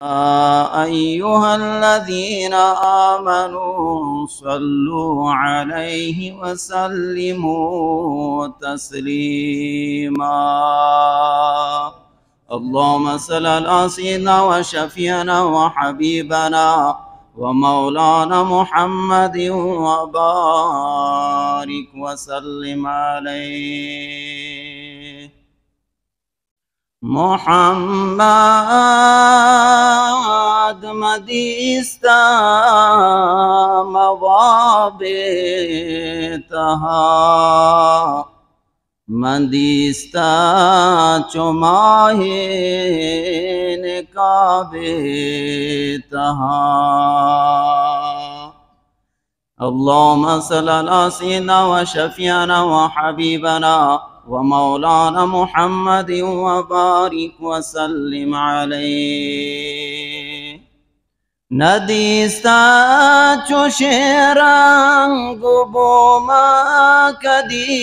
يا أيها الذين آمنوا صلوا عليه وسلموا تسليما. اللهم صل على سيدنا وشفيعنا وحبيبنا ومولانا محمد وبارك وسلم عليه. محمد مدیستہ مہ واب تہا، مدیستہ چو ماہ نقاب تہا. اللهم صل على سيدنا وشفيعنا وحبيبنا ومولانا محمد وبارك وسلم عليه. ندیستہ چوشیں رنگ و بوما کدی،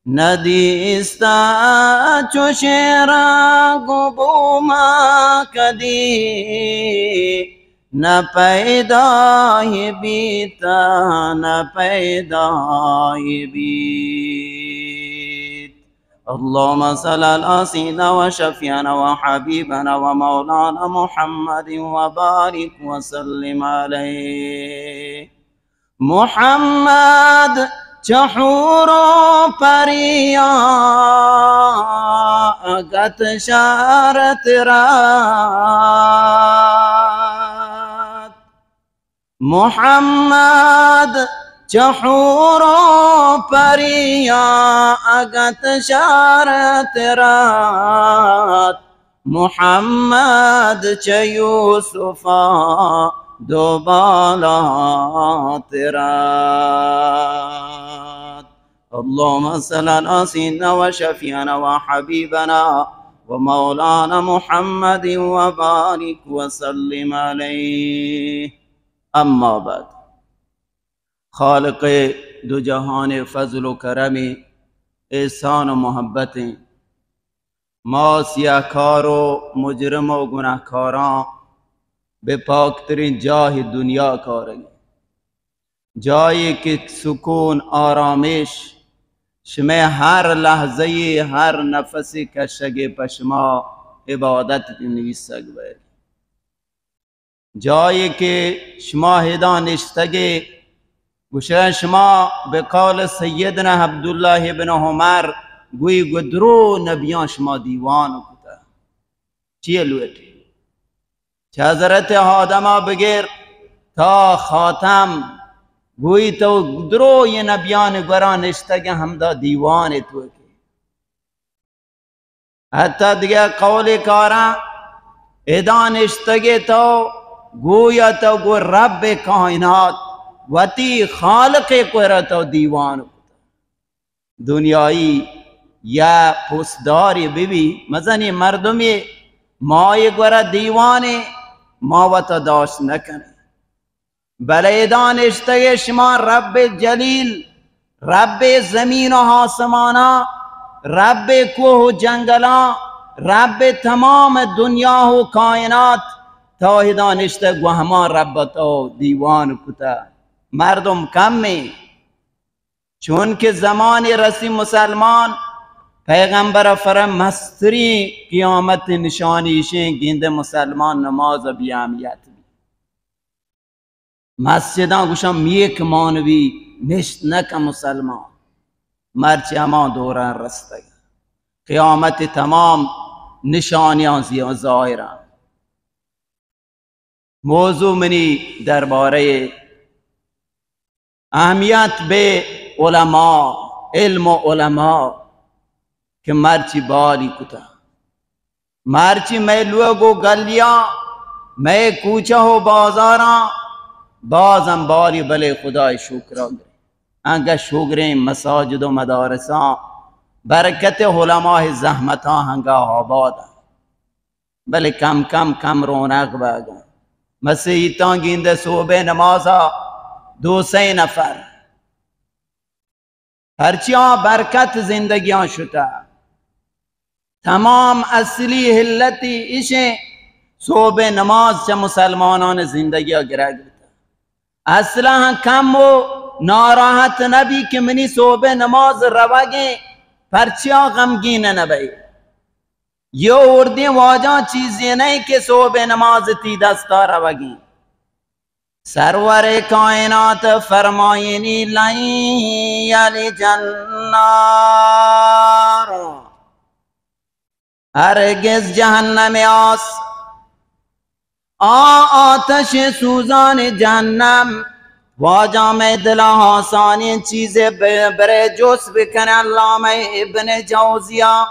ندیستہ چوشیں رنگ و بوما کدی، نہ پیدا ئے بیتہ، نہ پیدا ئے بیت. اللهم صل على سيدنا وشفيعنا وحبيبنا ومولانا محمد وبارك وسلم عليه. محمد چہ حور و پریاں اگت شارت رات، محمد چہ حور و پریاں اگت شارت رات، محمد چہ یوسفا دو بالات رات. اللهم صل على سيدنا وشفيعنا وحبيبنا ومولانا محمد وبارك وسلم عليه. اما بعد، خالق دو جہان فضل و کرم، احسان و محبت، ما سیاہ کار و مجرم و گناہکاراں بے پاکترین جاہ دنیا کارگیں، جاہے کہ سکون، آرامش، شمئے ہر لحظہ، ہر نفس کشگ پہ شما عبادت نویسگ بئیگ. جاہے کہ شما ہدا نشتگے، گوشے شما بقول سیدنا عبداللہ ابن عمر گوئی گو درو نبیاں شما دیوان کتا. چیے لوٹے؟ چہ حضرت آدما بگر تا خاتم گوئی تو درو یہ نبیان گورا نشتگے ہمدا دیوان تو کے. حتی دگہ قول کاراں، ادا نشتگے تو گویا تو گو رب کائنات، وتی خالق کرا تو دیوان کتا. دنیائی یا پوستداری ببی، مزنی مردمی مائی گورا دیوانے، ما وتا داشت نکنیں. بلے ادا نشتگے شما رب جلیل، رب زمین و آسماناں، رب کوہ و جنگلاں، رب تمام دنیا و کائنات، تو ادا نشتگ گو ہما رب تو دیوان کتا. مردم کمیں، چون کہ زمانے رسی مسلمان پیغمبر فرم مستریں قیامت نشانی شیں گند مسلمان نماز بی اہمیت بی. مسجداں گوشاں میک مانوی نشت نہ کن مسلمان، مرچی ہما دوراں رستگ، قیامت تمام نشانیاں زی-، ظاہراں. موضوع منی دربارہ اہمیت بے علماء، علم و علماء کہ مرچی بالی کتا. مرچی مئے لوگ و گلیاں، مئے کوچہ و بازاراں باز ہم بالی، بلے خدائے شکر انگہ شگریں مساجد و مدارساں برکت علماء زحمتاں ہنگا آباد انت. بلے کم کم کم رونق بگا. مسیتاں گیندے صوبے نمازا دو سئے نفر، پرچی آ برکت زندگیاں شتہ. تمام اصلی علتی ایشیں، صوب نماز چہ مسلمانان زندگی ءَ گرگ بوتہ۔ اصلاً کم و ناراحت نبی کہ منی صوب نماز روگیں، پرچیا غمگین نبی۔ یہ اردیں واجہ چیزے نہیں کہ صوب نماز تی دستا روگیں۔ سرور کائنات فرمائنی، لن یلج النار، ہرگز جہنم آس، آ آتش سوزان جہنم، واجہ مئے دلا آسانی چیزے ب-، برے جوس بکن۔ علامہ ابن جوزیہ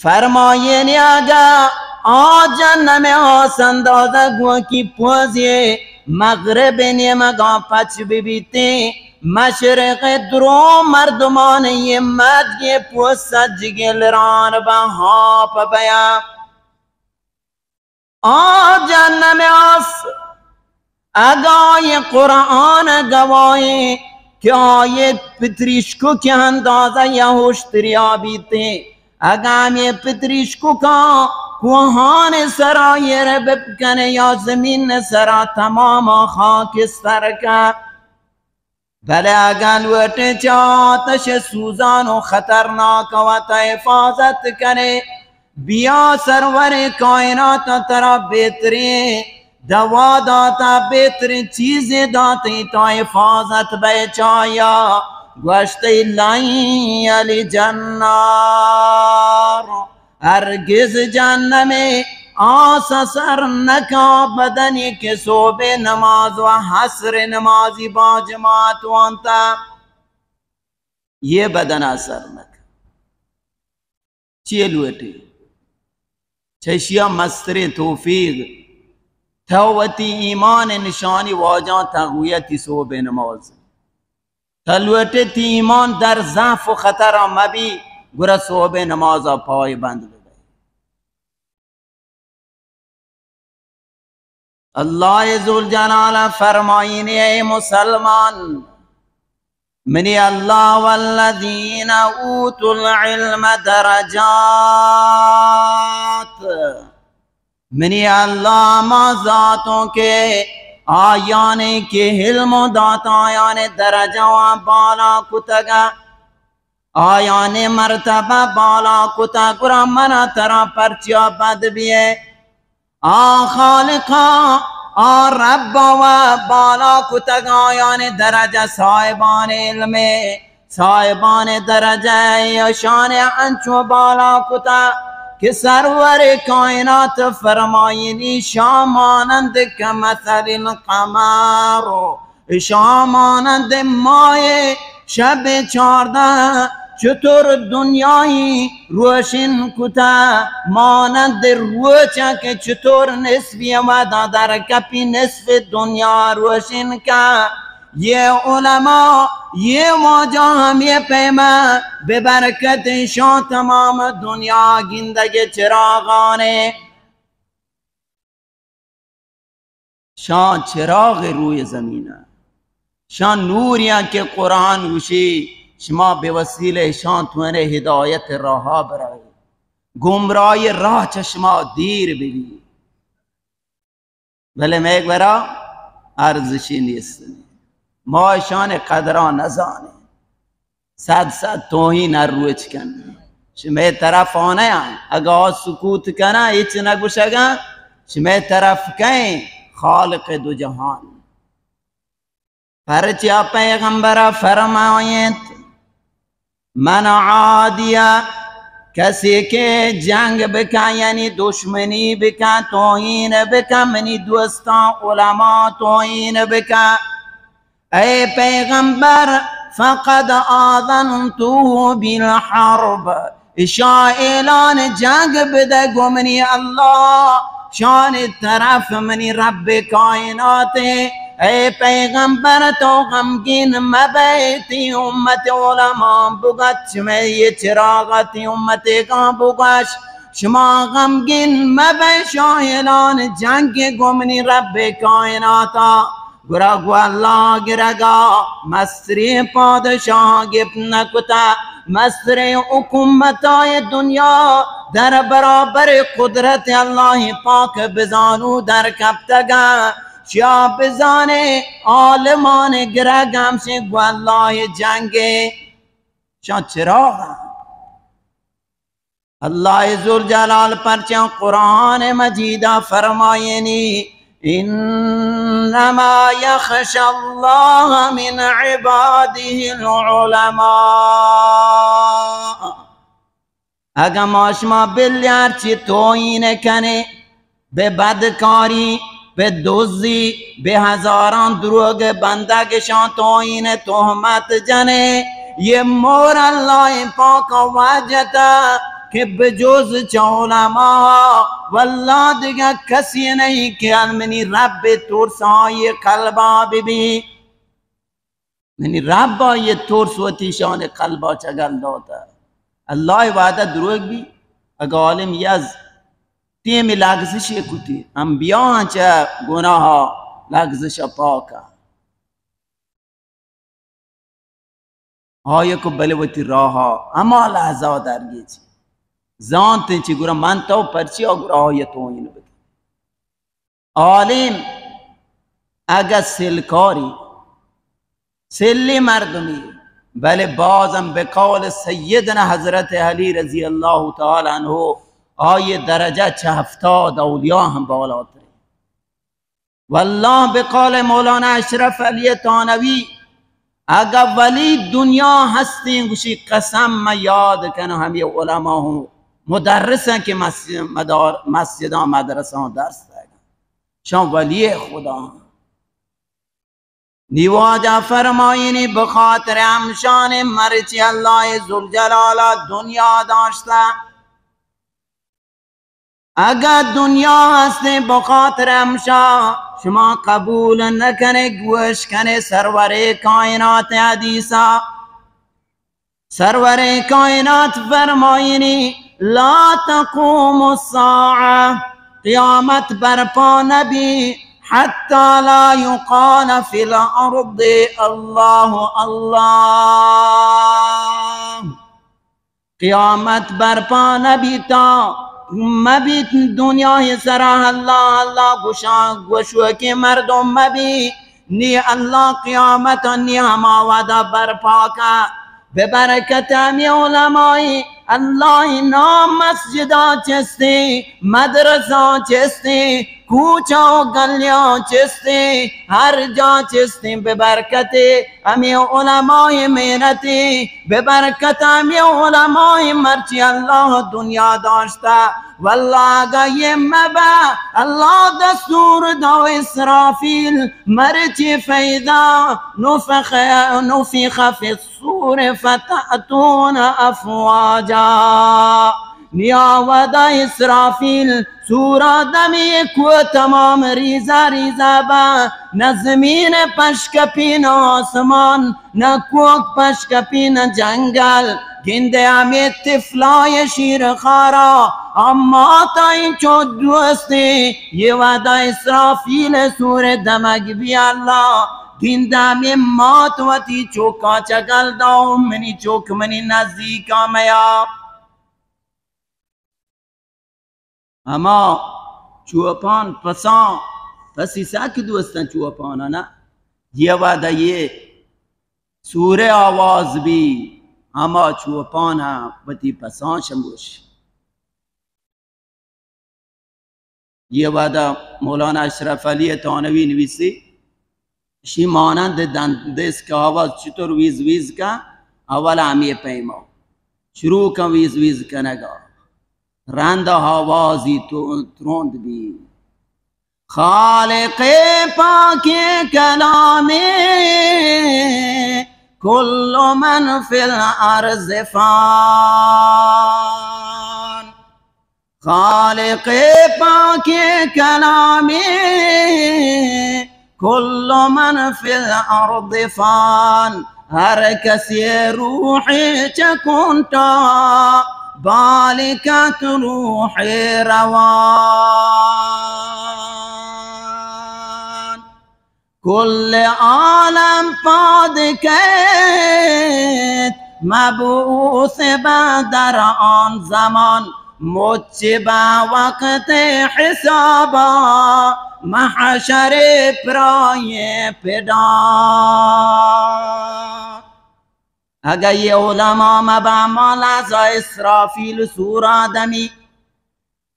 فرمائینی، اگا آ جہنم آس اندازہ گوکی پوزی مغرب نیمگا پچ ببیتیں، مشرق درو مردمان یہ مد یہ پوز سجگی لران بہا پہ بیا۔ آ جہنم آس، اگاں یہ قرآن گواہیں کہ آ یہ پتریشکو کے اندازہ یا ہوشتریا بیتے، اگاں ہم یہ پتریشکو کا کوہان سرا یہ رب کنے یا زمین سرا تمام خاکستر کا۔ بلے اگاں لوٹے چہ آتش سوزان و خطرناک وت حفاظت کنے، بیا سرور کائنات ترا بہترین دوا داتا، بہترین چیزے داتی تا حفاظت بے چایا۔ گوشتے، لن یلج النار، ہرگز جہنم آس سر نکا بدنی کہ صوب نماز و عصر نمازی با جماعت وانتا، یہ بدن سر نکا۔ چی لوٹی؟ چشیا مستریں توفیق، تو وتی ایمان نشانی واجاں تقویتی صوب نماز۔ تا لوٹے تی ایمان در ضعف و خطر مبی، گڑا صوب نماز پای بند ببی۔ اللہ ذوالجلال فرمائنی، اے مسلمان، منی اللہ والذین اوتوا العلم درجات، منی اللہ ہما ذاتوں کہ آیانے کہ علم داتا آیانے درجہ و بالا کتگا، آیانے مرتبہ بالا کتا، گڑا منا ترا پرچیا بد بیئے؟ آ خالقا، آ ربا و بالا کتگ آیان درجہ صاحبان علم، صاحبان درجہ، اشان انچو بالا کتا کہ سرور کائنات فرمائنی، شان مانند کمثل القمر، اشان مانند ماہ شب چاردہ چطور دنیای روشن کتا، مانند روچ کہ چطور نصفی ودا در کپی نصف دنیا روشن کا۔ یہ علماء، یہ واجہ ہم یہ پیما ببرکت شان تمام دنیا گندگ چراغانے۔ شان چراغ روی زمین ء۔ شان نوریاں کہ قرآن گوشی، شما بہ وسیلہ شان تونے ہدایت راہا برائے، گمراہی راہ چہ شما دیر ببی۔ بلے مئے گورا ارزشی نیست۔ ما اشان قدرا نزانیں۔ صد صد توہین ہر روچ کن۔ شمئے طرف آنیاں، اگاں آ سکوت کناں، ہچ نہ گوشگاں، شمئے طرف کئیں؟ خالق دو جہان۔ پرچیا پیغمبر فرمائیت، من عادی، کسی کہ جنگ بکن، یعنی دشمنی بکن، توہین بکن، منی دوستاں علماء توہین بکن، اے پیغمبر، فقد آذنته بالحرب، اشاں اعلان جنگ بدہ گوں منی اللہ، شان طرف منی رب کائنات۔ اے پیغمبر، تو غمگین مبئے، تی امت علماء بگت، شمئے یہ چراغ تی امت گاں بگش، شما غمگین مبئے، شاں اعلان جنگ گوں منی رب کائناتا۔ گڑا گوں اللہ گرگا مستریں پادشاہ گپت نہ کتا، مستریں حکومتای دنیا در برابر قدرت اللہ پاک بزانو در کپتگا. شیا بزانے عالمان گرگ ہمشیں گو اللہ جنگے. شان چراغ اللہ ذوالجلال پرچا قرآن مجیدا فرمائینی، انما یخشی اللہ من عباده العلماء. اگاں ما شما بلی ہرچی توہین کنے، بہ بدکاری، بہ دزی، بہ ہزاراں دروگ بندگشاں توہین تہمت جنے، یہ مور اللہ پاک واجتا کہ بجز چہ علماء واللہ دگہ کسی نہیں کہ منی رب ترس آئی قلبا ببی. منی رب آئی ترس وتی شان قلبا چگل داتا. اللہ وعدہ دروگ بی؟ اگہ عالم یز تیمی لغزشی کتی، انبیاء چہ گناہ لغزش پاکا. آئی کو بلے وتی راہا ہما لحظہ درگیج زانتیں چی گرا من تو پرچی آ گرا آئی توہین بکن. عالم اگہ سلکاری، سلی مردمی، بلے بازم بقول سیدنا حضرت علی رضی اللہ تعالی عنہ، آئی درجہ چہ ہفتاد اولیاء ہم بالاترے. واللہ بقول مولانا اشرف علی تھانوی، اگہ ولی دنیا ہستیں گوشی قسم من یاد کنو ہمے علماء ہوں مدرساں کہ مس-، مدار-، مسجداں مدرساں درس دئیگا. شان ولی خدا ہاں. نی واجہ فرمائینی بخاطر ہمشان مرچی اللہ ذوالجلال دنیا داشتہ. اگہ دنیا ہستیں بخاطر ہمشا شما قبول نہ کنے، گوش کنے سرور کائنات حدیثا. سرور کائنات فرمائینی، لا تقوم الساعة، قیامت برپا نبی، حتی لا یقال فی الارض اللہ اللہ. قیامت برپا نبیتا، مبیت دنیا سرا اللہ اللہ گوشاں گوشو کہ مردم مبی. نی اللہ قیامت نی ہما وعدہ برپا کا. ببرکت ہمی علمائی اللہ نام مسجداں چستیں، مدرساں چستیں، کوچہ و گلیاں چستیں، ہر جا چستیں، ببرکت ہمی علمائی محنتیں، ببرکت ہمی علمائی مرچی اللہ دنیا داشتہ. واللہ اگہ یہ مبہ، اللہ دستور دو اسرافیل، مرچی فیضا نفخ، نفخ فی الصور فتأتون افواجا. نیا ودا اسرافیل سورا دمی کو تمام ریزا ریزا با، نہ زمین پش کپی نہ آسمان، نہ کوک پش کپی نہ جنگل. گندے ہمے طفلائے شیر خارا، اما تا انچو دوستی، یہ ودا اسرافیل سور دمگ بی اللہ. گندے ہمے مات وتی چوکا چگل داؤ، منی چوک منی نزدیکا میا. ہما چوپان پساں، پسی سک دوستاں چوپانا نا، یہ وعدہ یہ سورہ آواز بی، ہما چوپانا وتی پساں شموش. یہ وعدہ مولانا اشرف علی تھانوی نویسی، شی مانند دن-، دسک آواز چطور ویز ویز کن، اول ہمی پیما شروع کن ویز ویز کنگا، رند آوازی تو ترند بی. خالق پاک کلامی کل من فی الارض فان. خالق پاک کلامی کل من فی الارض فان. ہر کسی روح چہ کنٹا بالکت روح روان. کل عالم پاد کیت مبعوث به در آن زمان، مچ به وقت حسابا، محشر پرای پدا. اگه یه علما مبه، ما لحظه اسرافیل سور آدمی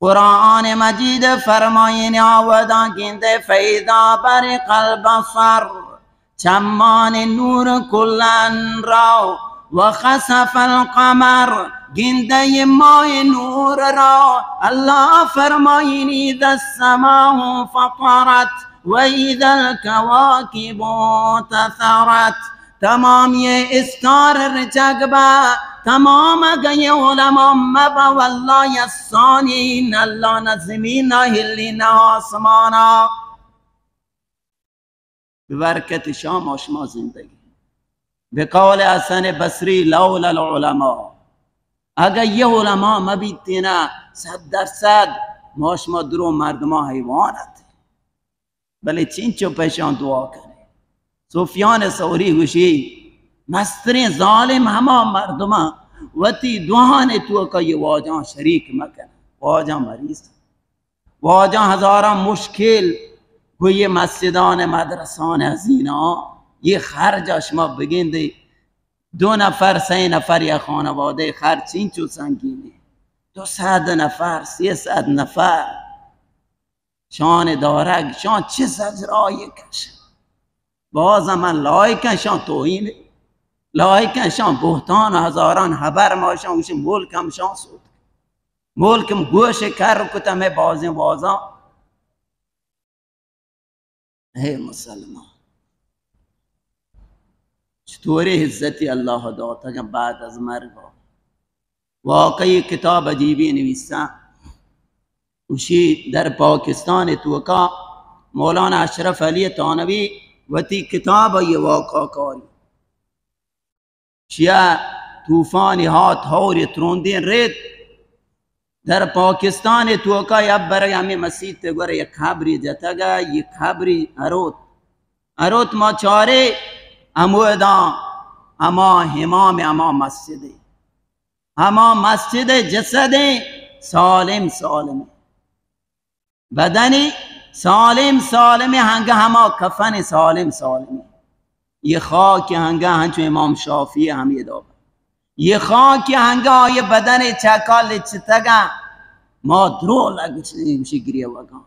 قرآن مجید فرمائن آودان گندے، فإذا برق البصر، چمان نور کلن را، و خسف القمر، گندے ماہ نور را. اللہ فرمائن، اذا السماء فطرت، و اذا الکواکب انتثرت. تمامی استار رچگ با، تمام گئے علما مبا، واللہ یسانی، نہ اللہ نہ زمین نہ ہلی نہ آسمانا. ببرکت شام و شما زندگی. بقول حسن بصری، لولا العلماء، اگہ یہ علماء مبیتینا، صد درصد ما شما درو مردمان حیوان ات. بلے چینچو پیشان دعا کنے. سفیان ثوری گوشی، مستریں ظالم ہما مردماں وتی دعانے توکا یہ واجہاں شریک مکن، واجہ مریض، واجہ ہزاراں مشکل گو یہ مسجدان مدرسان ہزینہ، یہ خرج شما بگندے، دو نفر، سہ نفر یا خانوادہ خرج چینچو سنگینے، دو صد نفر، سیصد نفر. شان دارگ، شان چه زجرایی کش. باز من لایکن شان توهین، لایکن شان بهتان و هزاران خبر ما شان گوش ملک هم شان سود. ملک هم گوش کر کتم بازیں بازان. اے مسلمان، چطوری عزتی اللہ داتگ بعد از مرگ. واقعی کتاب عجیبی نویساں. گوشی در پاکستان توکا مولانا اشرف علی تھانوی وتی کتاب یہ واقعہ کاری. شیا طوفانی ہات ہوری تروندین ریت. در پاکستان توکا یا برگ ہمیں مسیت گور یک قبری جتگا، یہ قبری اروت. اروت ما چارے ہمودا ہما امام ہما مسجد، ہما مسجد جسد سالم سالم، بدنی سالم سالم، ہنگا ہما کفن سالم سالم. یہ خاک ہنگا ہنچو امام شافعی ہمیں دابا، یہ خاک ہنگا یہ بدن چکا لچتگا. ما درو لگ گوشی گریوگا.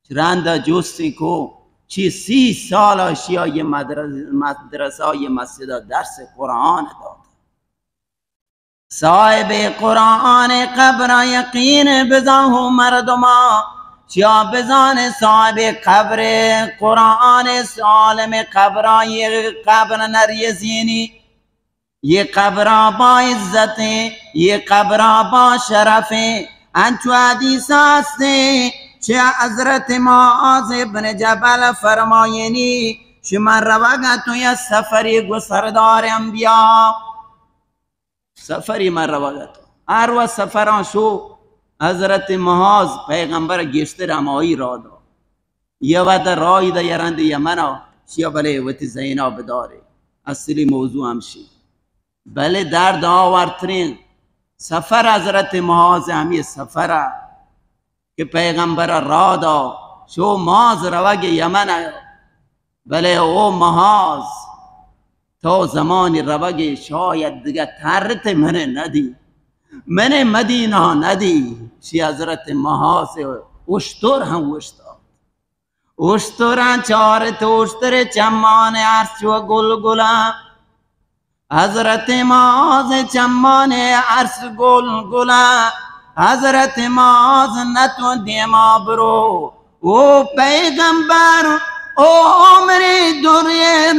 رند جستی کو، چی سی سال شیا یہ مدرس-، مدرسہ یہ مسجد درس قرآن داد. صاحب قرآن قبر یقین بزاں ہو مردما، چیا بزان صاحب قبر قرآن عالم قبر، یہ قبر نریزینی، یہ قبر با عزت، یہ قبر با شرف. انچو حدیث ہستے، چہ حضرت معاذ ابن جبل فرمائنی، شما روگا تو یا سفری گو سردار انبیاء. سفری من روگ اتوں. ہر وقت سفراں شو، حضرت معاذ پیغمبر گیشتر ہمائی راہ دا. یہ وقت راہی دا، یہ رند یمن آ، شیا بلے وتی ذہنا بدارے. اصلی موضوع ہمشی. بلے درد آورترین سفر حضرت معاذ ہمی سفر آ کہ پیغمبر راہ دا، شو معاذ روگ یمن آ. بلے او معاذ، تو زمانی روگے شاید دگہ ترت منے ندی، منے مدینہ ندی. شی حضرت معاذ اشتر ہم اوشتات. اشتراں چارت، اشتر چمان ارس چو گل گلاں. حضرت معاذ چمان ارس گل گلاں. حضرت معاذ نہ تو دیما برو. او پیغمبر، او عمری دور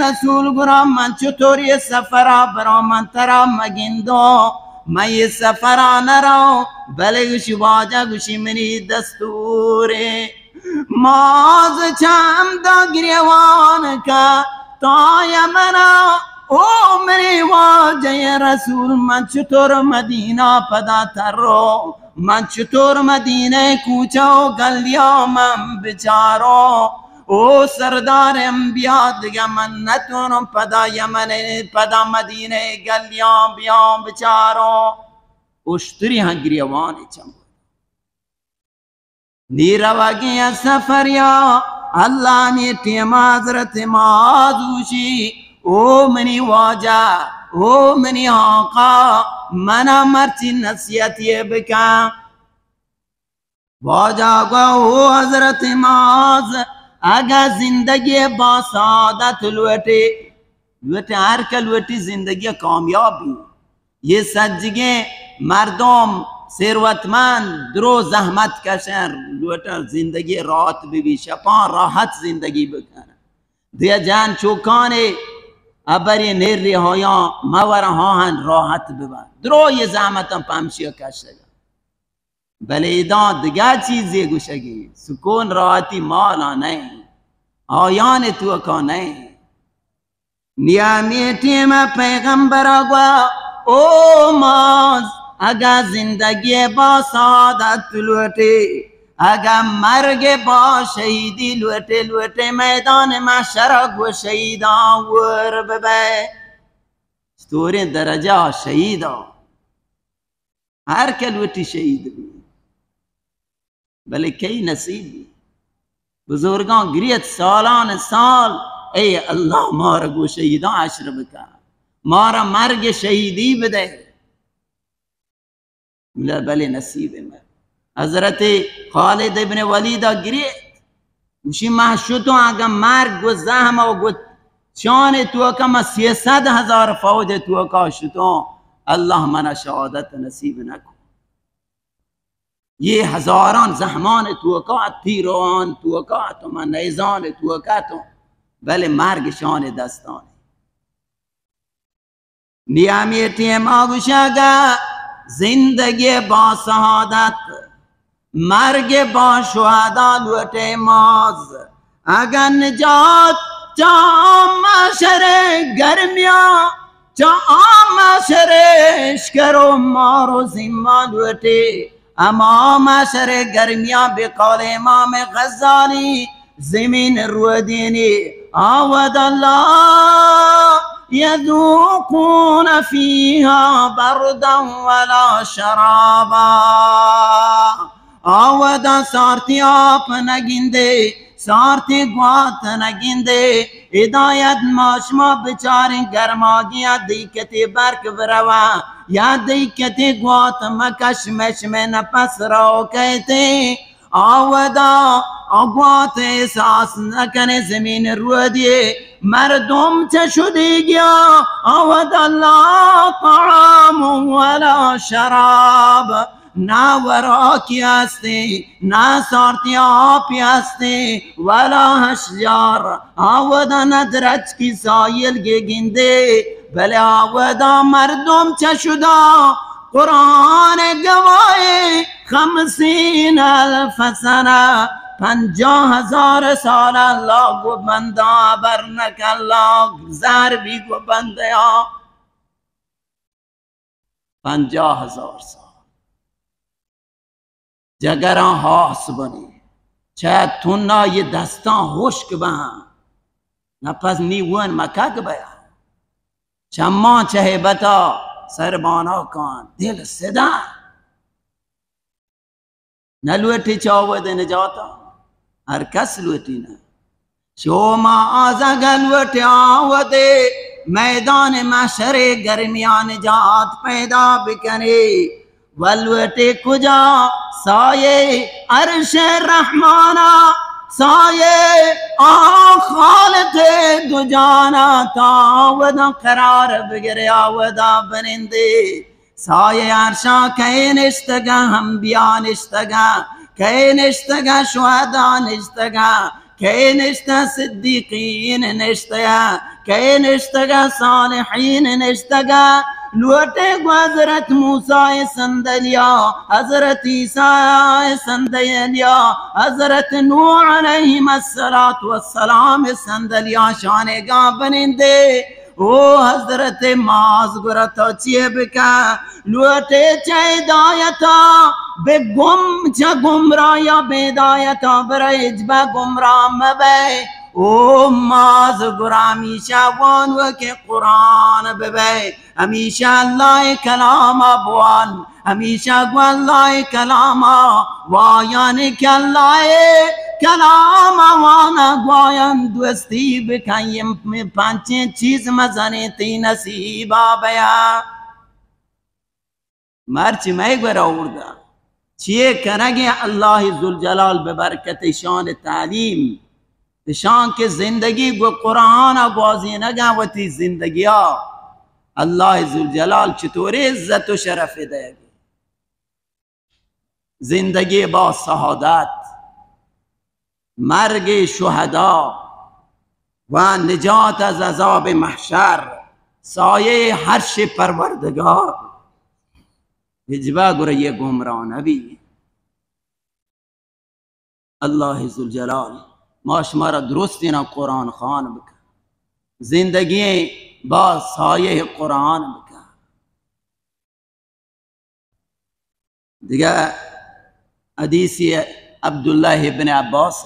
رسول گرا، من چطور یہ سفرا برا، من ترا مگندو، من یہ سفرا نرو، بلے گوشی واجہ گوشی منی دستورے. معاذ چم دا گریوان کا تا یمنا، او منی واجہ رسول، من چطور مدینہ پدا ترو، من چطور مدینہ کوچہ و گلیا من بچارو. او سردار انبیاء، دگہ من نتونوں پدا یمن، پدا مدینہ گلیاں بیاں بچاروں۔ اشتری ہاں گریوان چم۔ نی روگی سفریا، اللہ نی ٹیم حضرت معاذ گوشی، او منی واجہ، او منی آقا، منا مرچی نصیحتی بکن۔ واجہ گو، او حضرت معاذ، اگا زندگی با سعادت لوٹے، لوٹے ہر کہ لوٹی زندگی کامیاب بی۔ یہ سجگیں مردم ثروتمند درو زحمت کشن، لوٹن زندگی راحت ببی، شپاں راحت زندگی بکن۔ دیا جان چوکانے ابری نیری ہایاں مور ہاہن راحت ببن۔ درو یہ زحمتاں پمشی کشگا۔ بلے ادا دگہ چیزے گوشگی، سکون راحتی مالا نئیں، آیان توکا نئیں۔ نیامی ٹیم پیغمبر گوا، او معاذ، اگا زندگی با سعادت لوٹے، اگا مرگ با شہیدی لوٹے، لوٹے میدان محشر گو شہیداں ور ببے۔ ستوریں درجہ شہیداں۔ ہر کہ لوٹی شہید بی، بلے کئی نصیب بی؟ بزرگاں گریت سالان سال، اے اللہ مارا گو شہیداں حشر بکا، مارا مرگ شہیدی بدے۔ بلے، بلے نصیب مر۔ حضرت خالد ابن ولید گریت، گوشی، ما شتوں اگاں مرگ گو زحم و گو چانے توکا، ما سیصد ہزار فوج توکا شتوں، اللہ منا شہادت نصیب نکو۔ یہ ہزاران زحمان توکا، تیران توکا، تو من نیزان توکا تو، بلے مرگ شان دستان۔ نیامی ٹیم آ گوشگا، زندگی با سعادت، مرگ با شہدا لوٹے معاذ۔ اگن نجات چا محشر گرمیا، چا محشر اشکر و مار و زیما لوٹے، اما محشر گرمیا بقول امام غزالی، زمین رودینی، آودا لا یذوقون فیها بردا ولا شرابا۔ آودا سارتی آپ نگندے، سارتی گوات نگندے۔ ہدایت ما شما بچاریں گرماگیا دیکتے برک بروا، یا دیکتے گوات مکش مش میں نفس رو کہتے۔ آودا آ گوات احساس نکنے زمین رودیے، مردم چہ شدیگیا، آودا لا طعام ولا شراب، نہ وراکی ہستے، نہ سارتی آپی ہستے، ولا اشجار، آودا نہ درچکی سائل گے گندے، بلے آودا مردم چہ شدا، قرآن گواہی خمسین الف سنہ، پنجاہ ہزار سال اللہ گو بندہ بر نکلا، زہر بی گو بندیا۔ پنجاہ ہزار سال۔ جگراں ہاس بنی، چہ تنا یہ دستاں ہشک بہاں، نپس نی ون مکگ بیا، چماں چہ ہیبتا سر بانا کان، دل سداں۔ نہ لوٹی چہ آوہد نجاتا، ہر کس لوٹی نہ۔ شوما آزگ لوٹی آوہدے، میدان محشر گرمیا نجات پیدا بکنے۔ و لوٹی کجا؟ سایہ عرش رحمانا، سایہ آ خالق دو جانا، تا آوہدا قرار بگرے، آوہدا بنندے۔ سایہ عرشا کئے نشتگاں؟ انبیاء نشتگاں۔ کئے نشتگاں؟ شہداء نشتگاں۔ کئے نشتہ؟ صدیقین نشتگاں۔ کئے نشتگاں؟ صالحین نشتگاں۔ لوٹے گو حضرت موسیٰ صندلیا، حضرت عیسیٰ صندلیا، حضرت نوح علیہم الصلاة والسلام صندلیا شانگا بنندے۔ او حضرت معاذ، گڑا تو چے بکن؟ لوٹے چہ ہدایتا بہ گم، چہ گمراہیا بہ ہدایتا برئے، ہچبر گمراہ مبئے۔ او معاذ، گڑا ہمیشہ وانوکیں قرآن ببئے، ہمیشہ اللہ کلاما بوان، ہمیشہ گوں اللہ کلاما وایان کہ اللہ کلاما وانا گوں آیان دوستی بکن، اے پنچیں چیز مزنیں تئی نصیبا بیا۔ مرچی مئے گورا آوردا۔ چیے کنگیں اللہ ذوالجلال بہ برکت اشان تعلیم، اشان کہ زندگی گو قرآن گوازینگا وتی زندگیا، اللہ ذوالجلال چطورے عزت و شرف دئیگی۔ زندگی با سعادت، مرگ شہدا و نجات از عذاب محشر، سایہ عرش پروردگار۔ ہچبر گڑا اے گمراہ نبی۔ اللہ ذوالجلال ما شمارا درستینا قرآن خوان بکن، زندگی با سایہ قرآن بکن۔ دگہ حدیثی عبداللہ ابن عباس،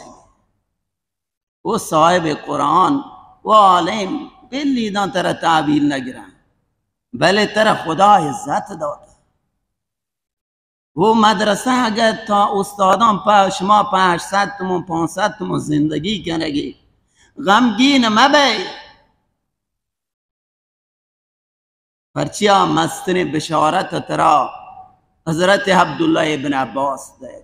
او صاحب قرآن، او عالم، بلی داں ترا تحویل نگراں، بلے ترا خدا عزت داتا۔ او مدرسہ اگہ تا استاداں پہ شما پہ ہشت صد تومن، پانچ صد تومن زندگی کنگی، غمگین مبئے۔ پرچیا مستریں بشارت ترا حضرت عبداللہ ابن عباس دئے۔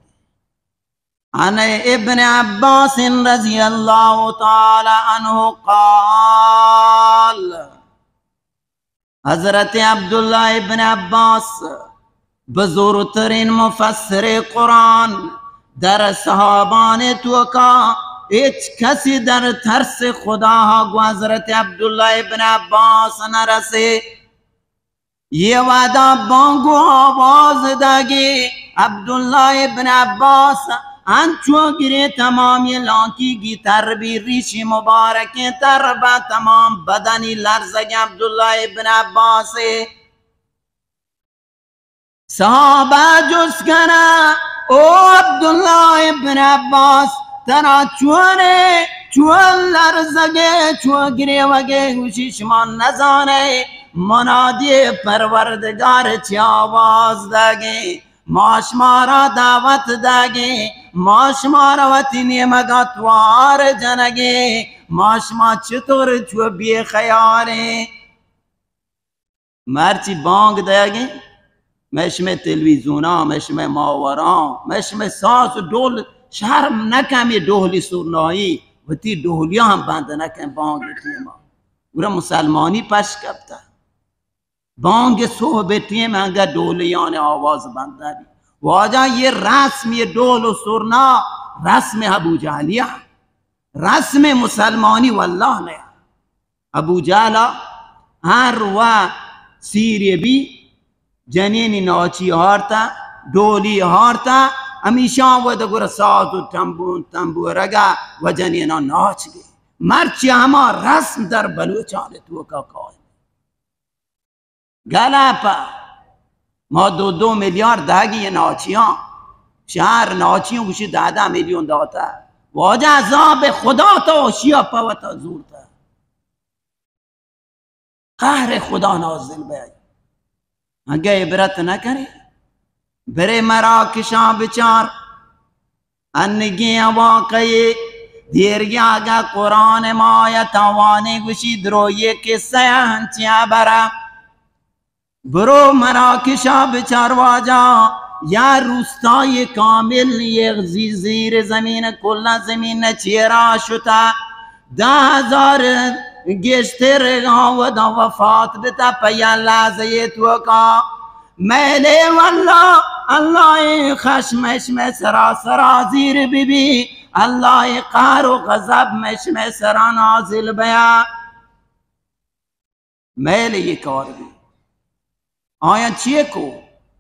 عن ابن عباس رضی اللہ تعالی عنہ قال، حضرت عبداللہ ابن عباس بزرگترین مفسر قرآن، در صحابان توکا ہچ کسی در ترس خدا گو حضرت عبداللہ ابن عباس نرسے۔ یہ وعدہ بانگو آواز داگی عبداللہ ابن عباس انچو گرے تمامی لانکی گی تر بی، ریشی مبارکیں تر با، تمام بدنی لرزگ عبداللہ ابن عباس۔ صحابہ جست کنا، او عبداللہ ابن عباس، ترا چونے، چون لرزگے، چون گریوگے؟ گوشی، شما نزانے منادی پروردگار چی آواز داگے، ما شمارا دعوت داگے، ما شمارا وتی نیمگا توار جنگے، ما شما چطور چو بے خیالیں؟ مرچی بانگ دئیگیں، مئے شمئے تلویزیوناں، مئے شمئے ماوراں، مئے شمئے ساز و ڈول، شرم نکن ہمے ڈولی سرنائی، وتی ڈولیاں ہم بند نکن بانگ ٹیما۔ گڑا مسلمانی پش کپتہ۔ بانگ صبح ٹیم انگہ ڈولیان آواز بند بی۔ واجہ، یہ رسم، یہ ڈول و سرنا رسم ابو جہلیہ، رسم مسلمانی واللہ نہ۔ ابو جہلا ہر و سیرے بی، جنینی ناچی ہارتا، ڈولی ہارتا، ہمیشاں ودا گورا ساز و تمبو، تمبورگا و جنینا ناچ گے۔ مرچی ہما رسم در بلوچان توکا قائم۔ گلپ، ما دو، دو میلیارد داگی ناچیاں، شہر ناچیوں گوشی دہ دہ میلیون داتا۔ واجہ عذاب خدا تو اشیا پہ وتا زورتا۔ قہر خدا نازل بہ آئی۔ اگہ عبرت نہ کرے، برے مراکشاں بچار۔ انگیں واقعے دیرگیا اگہ قرآن ما آیتاں وانے گوشی درویے قصہ انچیں ہبرا۔ برو مراکشا بچار واجہ، یا روستای کامل یہ زی-، زیر زمین، کلا زمین چیرا شتا۔ دہ ہزار گیشتر آودا وفات بتا پہ یا لحظہ توکا۔ میلے واللہ، اللہ خشمش میں سرا سرا زیر بی بی، اللہ قہر و غضب مش میں سرا نازل بیا۔ میل یہ کار بی۔ آیاں چیے کو؟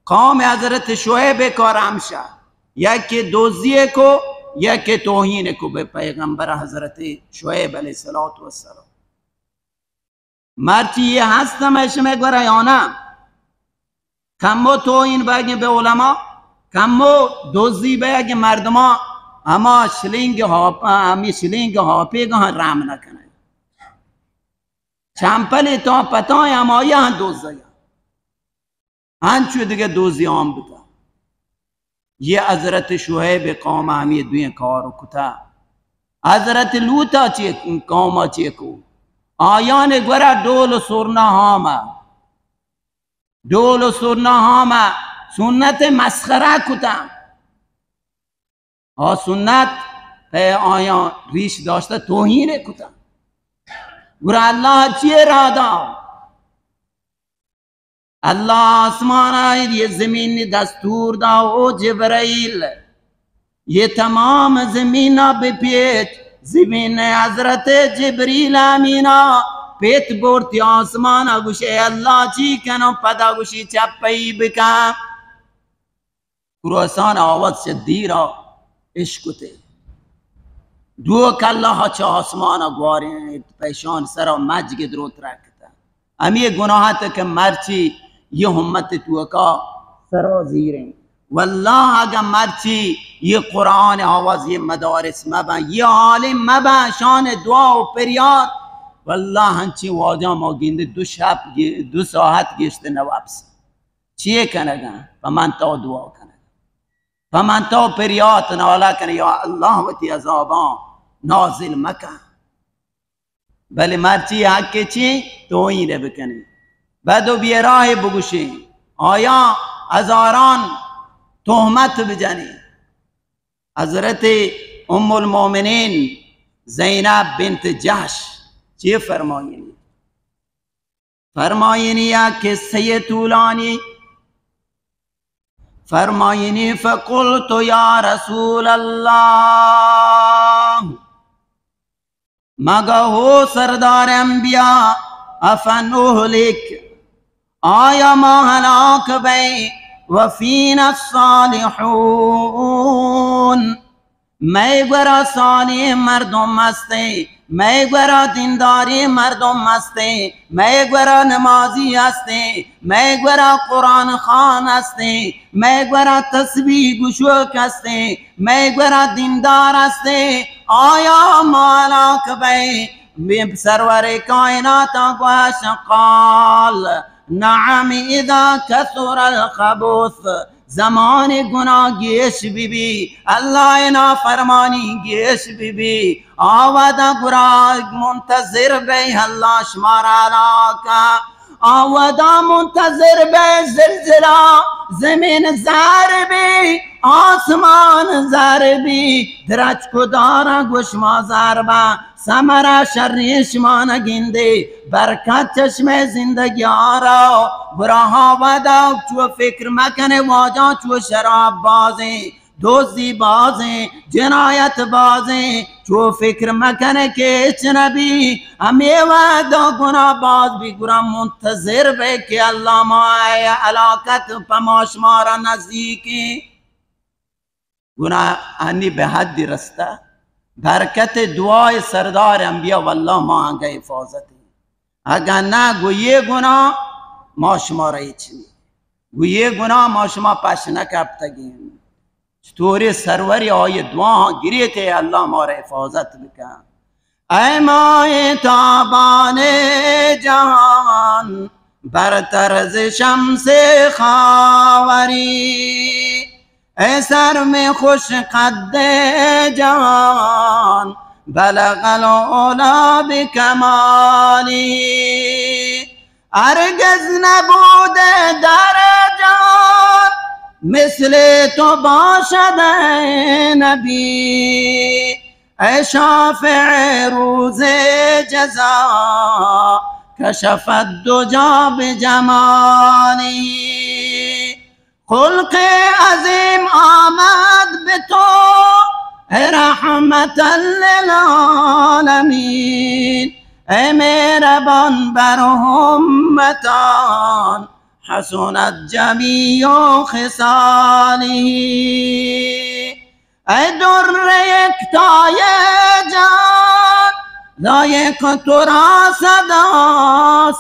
قوم حضرت شعیب کار ہمشا، یا کہ دوزی کو، یا کہ توہین کو بہ پیغمبر حضرت شعیب علیہ الصلوۃ والسلام۔ مرچی یہ ہست ہمیں شمے گورا یا نہ؟ کمو توہین بگیں بہ علماء، کمو دزی بگیں مردماں، ہما شلنگ ہاپ، ہمی شلنگ ہاپے گاں رحم نہ کنے۔ چمپلی تا پتائیں ہمایا ہم دزیا۔ انچو دگہ دزی عام بوتا۔ یہ حضرت شعیب قوم ہمی دوئیں کار کتا۔ حضرت لوطا چی قوما چی کو؟ آیان گورا ڈول و سرنا ہاما۔ ڈول و سرنا ہاما سنت مسخرہ کتا۔ آ سنت پہ آیاں ریش داشتہ توہین کتا۔ گڑا اللہ چی را دا؟ اللہ آسمانا یہ زمین دستور دا، او جبرائیل، یہ تمام زمینا بپیت۔ زمین حضرت جبریل امینا پیت برتی آسمانا، گوشے اللہ چی کنو؟ پدا گوشی چپئی بکن۔ کروسان آواز چہ دیرا اشکتے۔ دو کلہ چہ آسمان گواریں پیشان سرا مجگ دروت رکھتا۔ ہمی گناہ تہ کہ مرچی یہ امت توکا سرا زیریں۔ واللہ اگہ مرچی یہ قرآن آواز، یہ مدارس مبن، یہ عالم مبن، شان دعا و پریاد، واللہ ہنچی واجہ ما گندے دو شپ گی-، دو ساعت گشت نوابس۔ چیے کنگا؟ پہ من تو دعا کنگا۔ پہ من تو پریات نالا کن، یا اللہ وتی عذاباں نازل مکن۔ بلے مرچی حق چی؟ توہین بکنی، بد و بیراہ بگوشی، آیا ہزاران تہمت بجنی۔ حضرت ام المومنین زینب بنت جحش چی فرمائینی؟ فرمائینی یا قصہ طولانی، فرمائینی، فقلت یا رسول اللہ، مگہ ہو سردار انبیاء، افنہلک، آیا ما ہلاک بئیں، وفینا الصالحون، مئے گورا صالح مردم ہستیں، مئے گورا دینداریں مردم ہستیں، مئے گورا نمازی ہستیں، مئے گورا قرآن خوان ہستیں، مئے گورا تسبیح گشوک ہستیں، مئے گورا دیندار ہستیں، آیا ما ہلاک بئیں؟ سرور کائنات گوش، قال نعم اذا کثر الخبث، زمان گناہ گیش بی بی، اللہ نافرمانی گیش بی بی، آودا گڑا منتظر بے اللہ شمارا ہلاکا۔ آودا منتظر بے زلزلہ، زمین زار بی، آسمان زار بی، درچک و دارا گوشما زار با۔ ثمرہ شریں شما نہ گندے، برکت چشمے زندگی آرا۔ گڑا آودا چو فکر مکنے واجہ چو شراب بازیں، دزی بازیں، جنایت بازیں، چو فکر مکنے کہ ہچ نبی۔ ہمے وہدا گناہ باز بی، گڑا منتظر بے کہ اللہ ما اے ہلاکت پہ ما شمارا نزدیکیں۔ گناہ انی بہ حدی رستہ۔ برکت دعای سردار انبیاء واللہ ما انگہ حفاظت۔ اگہ نہ گو یہ گناہ ما شما را ہچ نی۔ گو یہ گناہ ما شما پش نہ کپتگیں۔ چطوری سروری آئی دعا گریتے، اللہ ما را حفاظت بکن۔ اے ماہ تابان جہان، برتر ز شمس خاوری، اے سر میں خوش قد جوان، بلغ العلا بکمالی۔ ہرگز نبود در جهان مثل تو باشد ای نبی، ای شافع روز جزا کشف الدجی بجمالی. خلق عظیم آمد به تو ای رحمتا للعالمین، ای مهربان بر امتان، حسنت جمیع خصالی. ای در یکتای جهان، لایق تو را صدا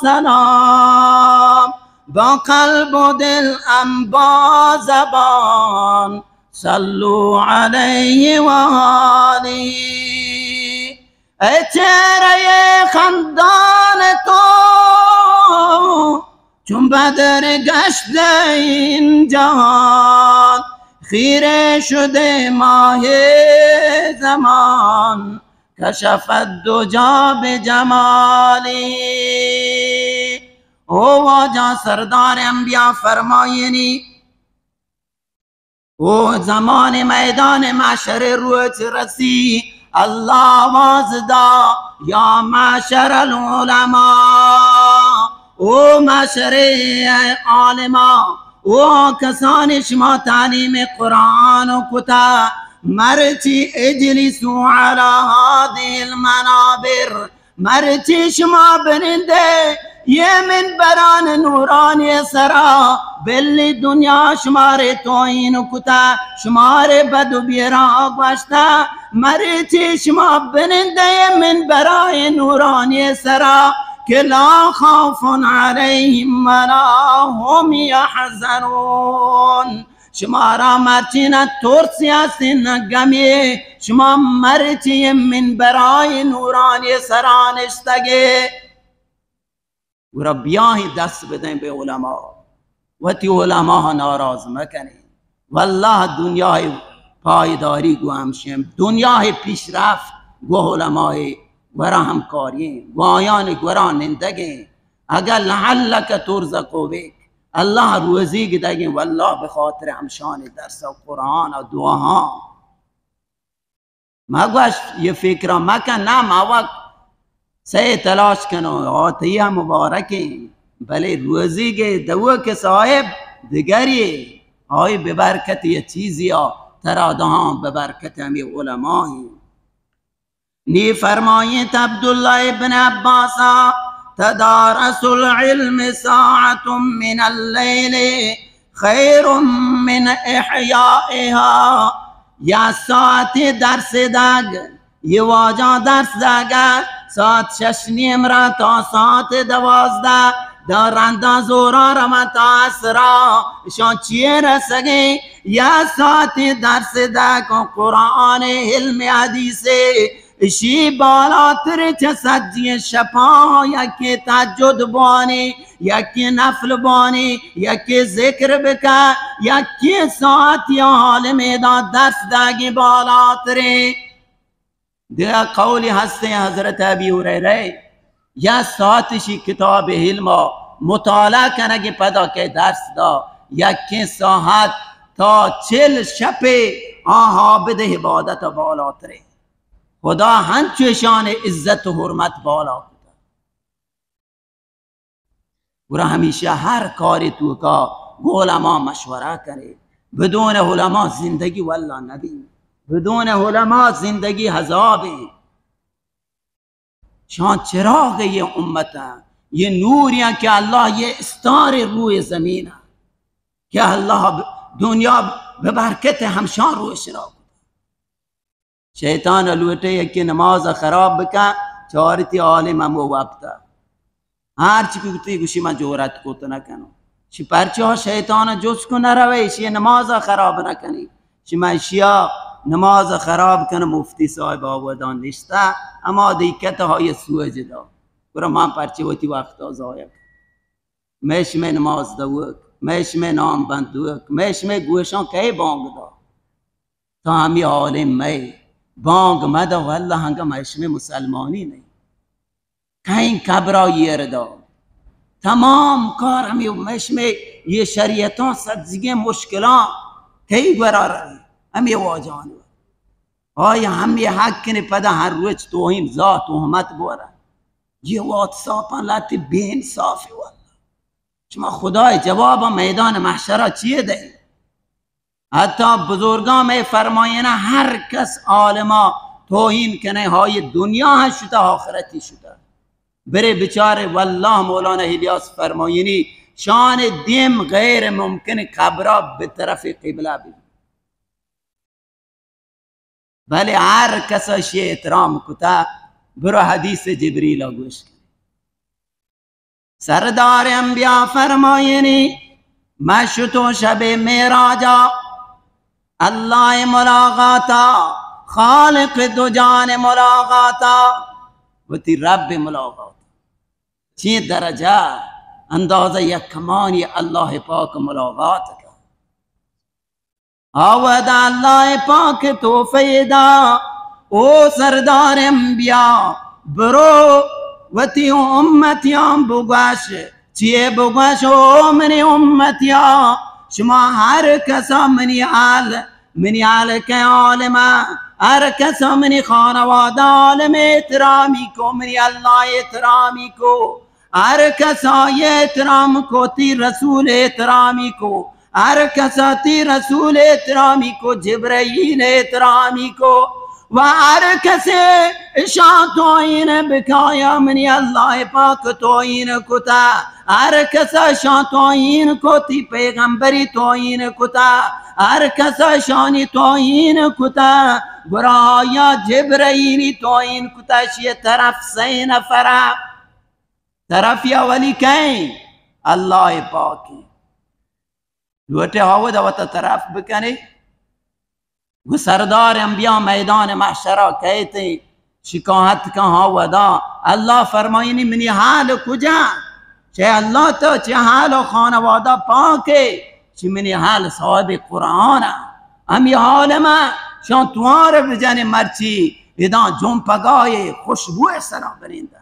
سلام، با قلب و دل ام با زبان، صلوا علیه و آله. ای چهرهٔ خندان تو، چون بدر گشت این جهان، خیره شده ماه زمان، کشف الدجی بجماله. او واجہ سردار انبیاء فرمائینی، او زمان میدان محشر روچ رسی، اللہ آواز دا، یا معشر العلماء، او معشر عالماء، او کسانی شما تعلیم قرآن کتا، مرچی اجلسوا علی هذه المنابر، مرچی شما بنندے یہ منبران نورانی سرا، بلی دنیا شمارے توہین کتا، شمارے بد و بیرا گوشتا، مرچی شما بنندے یہ منبران نورانی سرا کہ لا خوف علیہم ولا هم یحزنون. شمارا مرچی نہ ترسی است نہ گمی، شما مرچی منبرای نورانی سرا نشتگے. گڑا بیاہیں دست بدیں بہ علماء، وتی علماء ناراض مکنیں. واللہ دنیای پائیداری گو ہمشیں، دنیای پیشرفت گو علماء گورا ہمکاریں، گو آیان گورا نندگیں. اگر لعلک ترزق بک، اللہ روزیگ دگیں واللہ بخاطر ہمشان درس و قرآن و دعاہاں. ما گوشت یہ فکرا مکن، نہ ما وقت سے تلاش کنو، آتیا مبارکیں، بلے روزیگ دوک صاحب دگری، آئی ببرکت یہ چیزیا ترا دہاں، ببرکت ہمیں علماء ہیں. نی فرمائیت عبداللہ ابن عباسا، تدارسوا العلم ساعة من اللیل خیر من احیائها. یا ساعت درس دگ، یہ واجہ درس دگا ساعت شش نیم را تا ساعت دوازدہ، دا رندا زورا رمتا اسرا، شان چیر سگے یا ساعت درس دگ قرآن علم حدیث، اشی بالاتر چہ سجی شپا یکی تہجد بوانی، یکی نفل بوانی، یکی ذکر بکا، یکی ساعت یا عالم دا درس دگی بالاتریں. دگہ قولی ہستیں حضرت ابی ہریرہ، یا ساعت شی کتاب علم مطالعہ کنگی پدا کہ درس دا، یکی ساعت تا چل شپے آ عابد عبادت بالاتریں. خدا ہنچو اشان عزت و حرمت بالا کتا. گڑا ہمیشہ ہر کاری توکا گو علماء مشورہ کرے. بدون علماء زندگی واللہ نبی. بدون علماء زندگی عذابیں. شان چراغ یہ امت ہیں، یہ نور ہیں کہ اللہ یہ استار روی زمین ہیں کہ اللہ ب-، دنیا ب-، ببرکت ہمشان روشنا کتا. شیطان لوٹے یکی نماز خراب بکن، چارتی عالم ہمو وقتا. ہر چی کہ گوشی من جورت کت نکنو. چی پرچا شیطان جست کو نروے، اشی نماز خراب نکنی. چی من اشیا نماز خراب کنم، مفتی صاحب آوادان نشتا، اما دیکت ہای سوج دا. گڑا من پرچی وتی وقتا ضایع کن. مئے شمئے نماز دوک، مئے شمئے نام بند دوک، مئے شمئے گوشاں کئے بانگ دا؟ تا ہمے عالم مئے بانگ مدا، واللہ انگا مئے شمئے مسلمانی نہیں. کہیں قبرا ایر دا. تمام کار ہمے مئے شمئے یہ شریعتاں سجگیں مشکلاں کئی گورا رہی، ہمے واجہان. آیا ہمے حق نے پدا ہر روچ توہین ذات تہمت بورا. یہ واتساپاں لہتے بے انصافی واللہ. شما خدائے جوابا میدان محشرا چیے دئے؟ حتی بزرگاں مئے فرمائینا ہر کس عالما توہین کنے، ہای دنیا ہم شتا، آخرتی شتا. برے بچارے، واللہ مولانا الیاس فرمائینی شان دیم غیر ممکن قبرا بہ طرف قبلہ بی. بلے ہر کس اشی احترام کتا، برو حدیث جبریل ءَ گوش کن۔ سردار انبیاء فرمائینی، من شتوں شب معراجا اللہ ملاقاتا، خالق دو جان ملاقاتا، وتی رب ملاقات۔ چی درجہ، اندازہ یک کمانی اللہ پاک ملاقات کا۔ آ وہدا اللہ پاک تحفہ دا، او سردار انبیاء، برو وتی امتیاں بگوش، چیے بگوش، او منی امتیاں، شما ہر کسا منی حال، منی حال کہ عالم، ہر کسا منی خانوادہ عالم احترامی کو، منی اللہ احترامی کو، ہر کسا احترام کو، تی رسول احترامی کو، ہر کسا تی رسول احترامی کو، جبرائیل احترامی کو، و ہر کسے اشاں توہین بکایا، منی اللہ پاک توہین کتا۔ ہر کسا اشاں توہین کو، تی پیغمبری توہین کتا۔ ہر کسا اشانی توہین کتا، گڑا آیا جبرائیلی توہین کتا، اشی طرف سے نفرا۔ طرف اولی کئیں؟ اللہ پاکیں۔ لوٹے آ وہدا وتا طرف بکنے۔ گو سردار انبیاء میدان محشرا کئیتیں، شکایت کن آ وہدا۔ اللہ فرمائینی، منی حال کجا؟ چہ اللہ تو چہ حال و خانوادہ پاکے، چہ منی حال صاحب قرآن۔ ہمی عالم شان توار بجنے مرچی، اداں جنپگائے خوشبو سرا بنندہ۔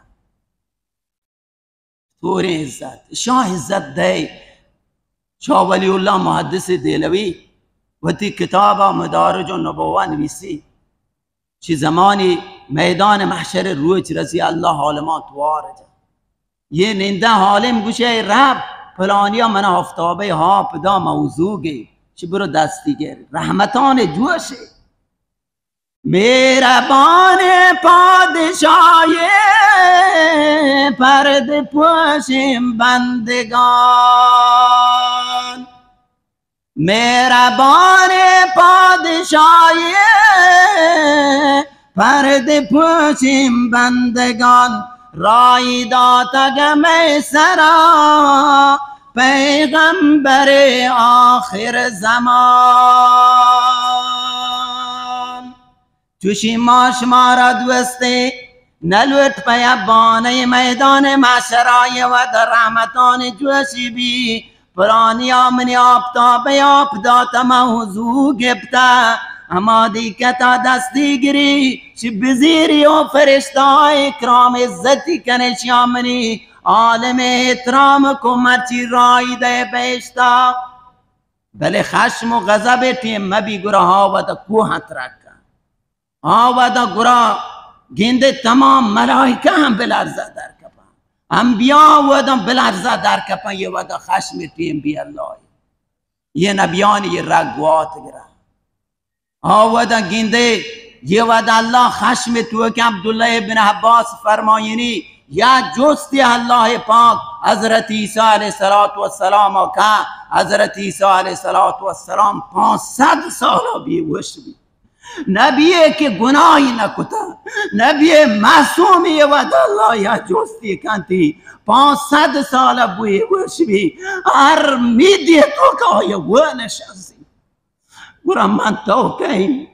توریں عزت، شاہ عزت دئے۔ شاہ ولی اللہ محدث دہلوی وتی کتابا مدارج النبوہ نویسی، چی زمانی میدان محشر روچ رسی اللہ عالمان توار جا۔ یہ نندہ عالم گوشے، رب پلانیا من آفتابے آپ دا موضوع گے، چی برو دستی گر۔ رحمتان جوشے۔ مہربان پادشاہ پرد پوشیں بندگان، مہربان پادشاہ پرد پوشیں بندگان، راہی داتگ مئے سرا پیغمبر آخر زمان۔ چوشی ما شمارا دوستے نلوٹ پیا بانئے میدان محشرا، یہ وہدا رحمتان جوشی بی۔ پرانیا منی آفتاب آپ داتا، ما حضو گپتا، ہما دیکتا دستی گری، چی بزیری و فرشتہ اکرام عزتی کنے، شیا منی عالم احترام کو، مرچی راہی دے بہشتا۔ بلے خشم و غضب ٹیم مبی، گڑا آ وہدا کوہاں ترکا۔ آ وہدا گڑا گندے تمام ملائکہ ہم بلرزہ در کپاں۔ انبیاء وہدا بلرزہ در کپاں، یہ وہدا خشم ٹیم بی اللہ۔ یہ نبیانی یہ رگ گوات گرا۔ آ وہدا گندے، یہ وہدا اللہ خشم تو کہ عبداللہ ابن عباس فرمائینی، یا جستی اللہ پاک حضرت عیسیٰ علیہ الصلوۃ والسلام کا، حضرت عیسیٰ علیہ الصلوۃ والسلام پانچ سد سال بی وش بی۔ نبی کہ گناہی نہ کتا، نبی معصومی، وہدا اللہ یا جستی کنتی، پانچ سد سال بوئی وش بی، ہر میدی تو کا یہ وہ نشستی۔ گڑا من تو کہیں،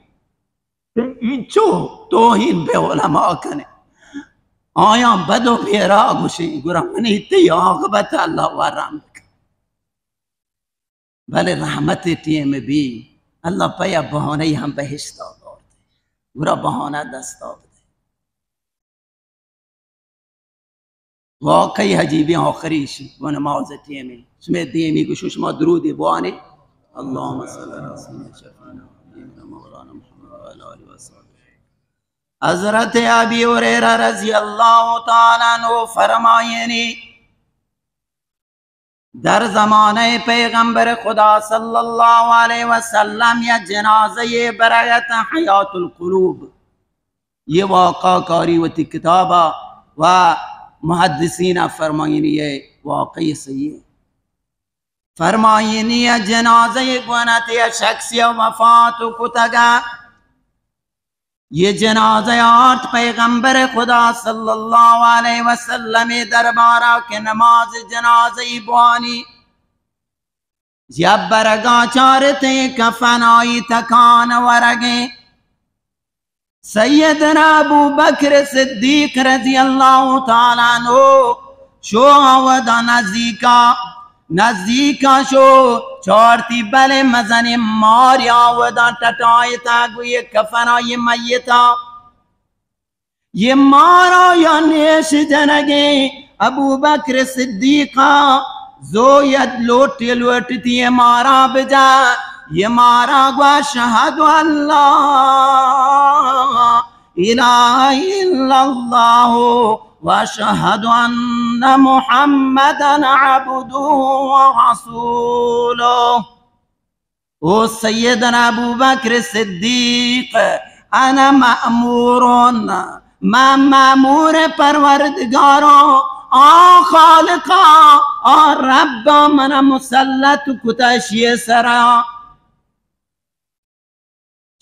انچو توہین بہ علماء کنے۔ آیاں بد و بیرا گوشیں، گڑا منی تی عاقبت اللہ ورم بکن۔ بلے رحمت ٹیم بی، اللہ پیا بہانہ ہم بہشتا دور دے۔ گڑا بہانہ دستا بدے۔ واقعی عجیبیں آخری شی، وہ نماز ٹیم۔ شمے دیمی گوشو شما درودی بوانے۔ اللهم صل على سيدنا شفيعنا مولانا محمد وعلى آله وصحبه۔ حضرت ابی ہریرہ رضی اللہ تعالی عنہ فرمائینی، در زمانہ پیغمبر خدا صلی اللہ علیہ وسلم یا جنازہ یہ برایت حیات القلوب۔ یہ واقعہ کاری وتی کتابہ و محدثین فرمائینی یہ واقعی صحیح۔ فرمائینی یہ جنازہ یہ گونت یا شخصی وفات کتگا۔ یہ جنازہ آرت پیغمبر خدا صلی اللہ علیہ وسلم دربارا کہ نماز جنازہ بوانی۔ جب برگا چارتے کفن آئی تکان ورگیں۔ سیدنا ابو بکر صدیق رضی اللہ تعالی عنہ شو آودا نزدیکا، نزدیکا شو چارتی بلے مزنیں ماری آودا ٹٹائتا گو یہ کفنا یہ میتا۔ یہ مارا یا نیش جنگیں ابو بکر صدیقا زو ید لوٹی لوٹتی یہ مارا بجا، یہ مارا گو اشہد ان لا الہ الا اللہ و اشہد ان محمدا عبدہ و رسولہ۔ او سیدنا ابوبکر صدیق، انا مأمورون، من مأمور پروردگاروں، آ خالقا، آ ربا منا مسلط کتا شی سرا۔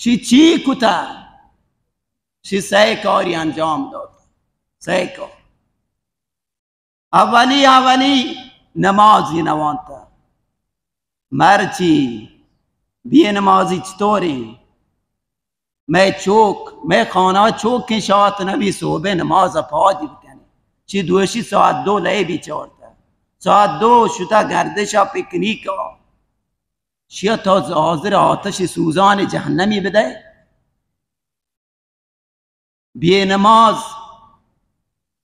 شی چی کتا؟ شی سئے کاری انجام دات۔ سئے کار۔ اولی، اولی نمازی نوانتا۔ مرچی بے نمازی چطوریں؟ مئے چوک، مئے خانہ چوکیں شات نبی صحب نماز پادی بکنی۔ چی دوشی ساعت دو لئے بی چارتا۔ ساعت دو شتا گردشا پکنیکا۔ شیا تا حاضر آتش سوزان جہنمی بدئے۔ بے نماز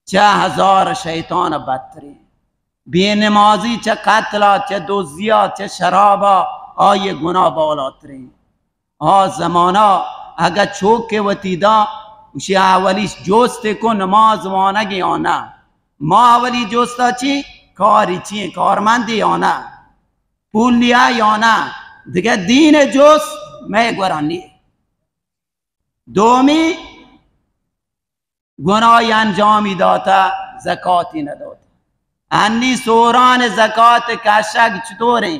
چہ ہزار شیطان بدتریں۔ بے نمازی چہ قتلا، چہ دزیا، چہ شرابا، آئی گناہ بالاتریں۔ آ زمانہ اگہ چوک وتی دا، گوشی اولی جوست کو نماز وانگی یا نہ؟ ما اولی جوستا چی؟ کاری چی؟ کارمندی یا نہ؟ پولیا یا نہ؟ دگہ دین جوست مئے گورا نی۔ دومی گناہی انجامی داتا، زکاتی نداتا۔ انی سوران زکات کشگ چطوریں؟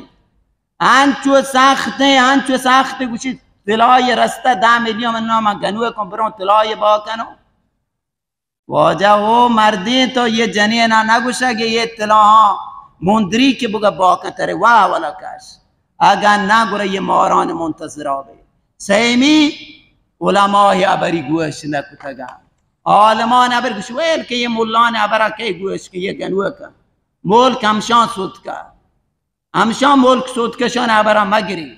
انچو سختیں، انچو سخت گوشی طلای رستہ دہ میلیون من نام گنوکوں بروں طلای با کنوں۔ واجہ او مردیں تو یہ جنینا نگوشگ یہ طلاہاں مندری کہ بگا با کن ترے واہ ولا کش۔ اگاں نہ گڑا یہ ماران منتظر آبے۔ سیمی علماء ہبری گوش نہ کتگا۔ عالمان ہبر گوش ویل کہ یہ ملان ہبرا کئی گوش کہ یہ گنوکا۔ ملک ہمشان سوتکا۔ ہمشان ملک سوتکشان ہبرا مگری۔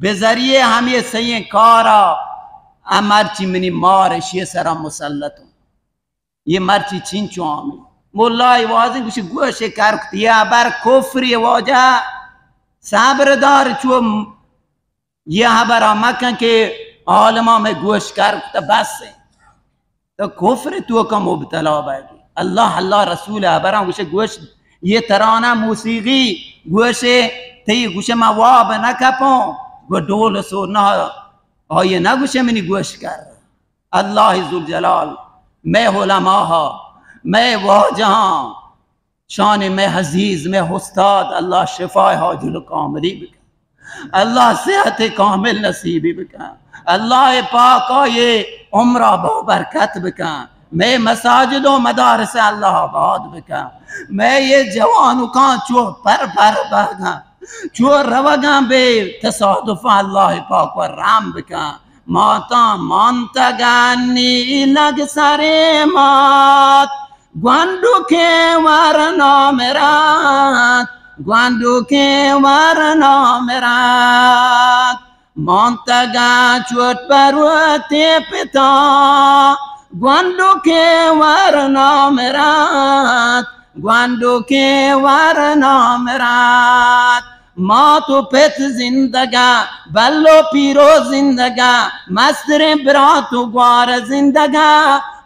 بہ ذریعہ ہمے سئیں کارا مرچی منی مار شی سرا مسلط ہوں۔ یہ مرچی چنچو آمی۔ ملا وازی گوشی گوش کر کت، یہ ہبر کفر یہ واجہ۔ صبر دار چو یہ ہبرا مکن کہ عالماں میں گوش کر کت بس ہے۔ تو کفر توکا مبتلا بیگی۔ اللہ، اللہ رسول ہبراں گوشے گوش یہ ترانہ موسیقی گوشے تئی گوشے ما واب نہ کپوں۔ گو ڈول سور نہ آئیے نہ گوشے منی گوش کر۔ اللہ ذوالجلال، مئے علماء، مئے واجہاں، شان مئے عزیز، مئے استاد، اللہ شفای عاجل و کاملی بکن۔ اللہ صحت کامل نصیبی بکن۔ اللہ پاک آئیے عمرہ با برکت بکن۔ مئے مساجد و مدارس اللہ آباد بکن۔ مئے یہ جوانکاں چو پر پر بہگن۔ چو روگاں بے تصادف اللہ پاک و رحم بکن۔ ماتاں مانتگانی لگ سرے مات، گونڈوکیں ورنا مرات، گونڈوکیں ورنا مرات۔ مانتگاں چوٹ بروتے پتا، گونڈوکیں ورنا مرات۔ گوانڈوکیں ورنا مرات، مات و پت زندگا، بل و پیرو زندگا، مستریں برات و گوار زندگا۔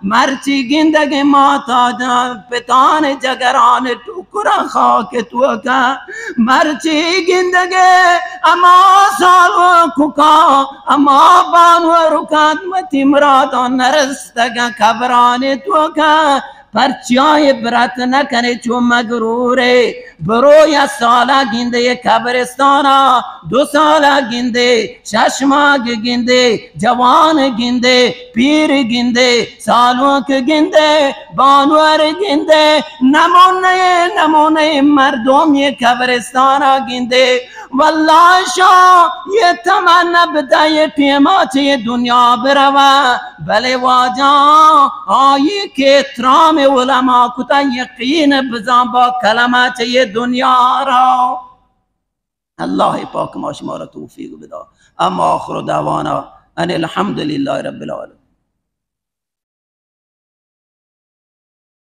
مرچی گندگیں ماتا جان پتان جگران ٹکرا خاک توکا۔ مرچی گندگیں اما سال و ککا، اما بانور و قدمتی مرادان نرستگا قبران توکا۔ پرچیا عبرت نہ کنے چو مغرورے؟ برو یا سالا گندے قبرستانا، دو سالا گندے، شش ماہ گندے، جوان گندے، پیر گندے، سالونک گندے، بانور گندے، نمونے نمونے مردم یہ قبرستانا گندے۔ واللہ شاہ یہ تمنا بدا یہ ٹیما چہ یہ دنیا بروا، بلے واجہ آئی کہ احترام علماء کتا، یقین بزان با کلمہ چہ یہ دنیا را۔ اللہ پاک ما شما را توفیق بدا۔ اما آخر دعوانا ان الحمدللہ رب العالمین۔